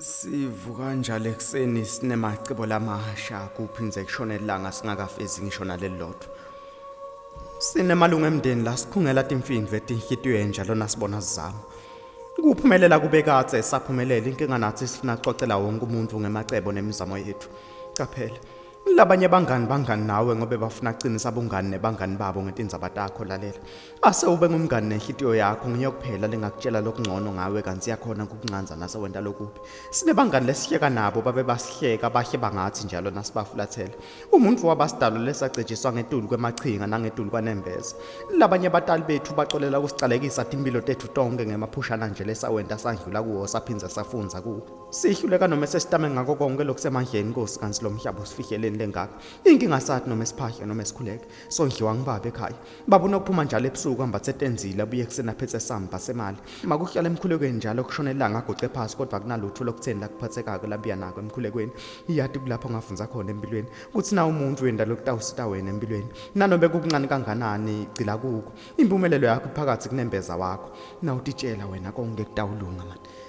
Sivuka njalo ekuseni sinemacebo lamasha kuphindze kushone ilanga singakafezi ngisho nalelilodwa. Sinemalungu emndeni la sikhungela timfindvo etinhlitiyweni njalo nasibona sizama. Kuphumelela kube kadze saphumelela inkinga nathi sifuna kucocela wonke umuntu ngemacebo nemizamo yethu. Qaphela. Labanye bangani bangani nawe ngobe bafuna kuqinisa bungani nebangani babo ngetindzaba takho lalela. Ase ube ngumngani nenhlitiyo yakho ngiyo kuphela lengakutshela lokungcono ngawe kantsi yakhona kukuncanza nasewenta lokubi. Sinebangani lesihleka nabo babe basihleka bahle bangathi njalo nasibafulathela. Umuntfu wabasidalo lesacejiswa ngetulu kwemachinga nangetulu kwanembeza. Labanye batali bethu bacolela kusicalekisa timphilo tetfu tonkhe ngemaphushana nje lesawenta sandlula kuwo saphindze safundza kuwo. Sihluleka noma sesitame ngako konke lokusemandleni Nkosi kantsi lo mhlaba usifihleleni lengaka. Inkinga sathi noma siphahla noma sikhuleke. Sondliwa ngibaba ekhaya. Baba unokuphuma njalo ebusuku ambathe tenzile abuye ekuseni aphethe samba semali. Makuhlala emkhulekweni njalo kushona ilanga aguce phasi kodwa kunalutho lokutheni lakuphathekako labuya nako emkhulekweni. Iyati kulapho ngafundza khona empilweni kutsi na umuntu wenda lokutawusita wena empilweni. Nanobe kukuncane kanganani gcila kuko. Impumelelo yakho iphakathi kunembeza wakho. Nawutitshela wena konke kutawulunga mani.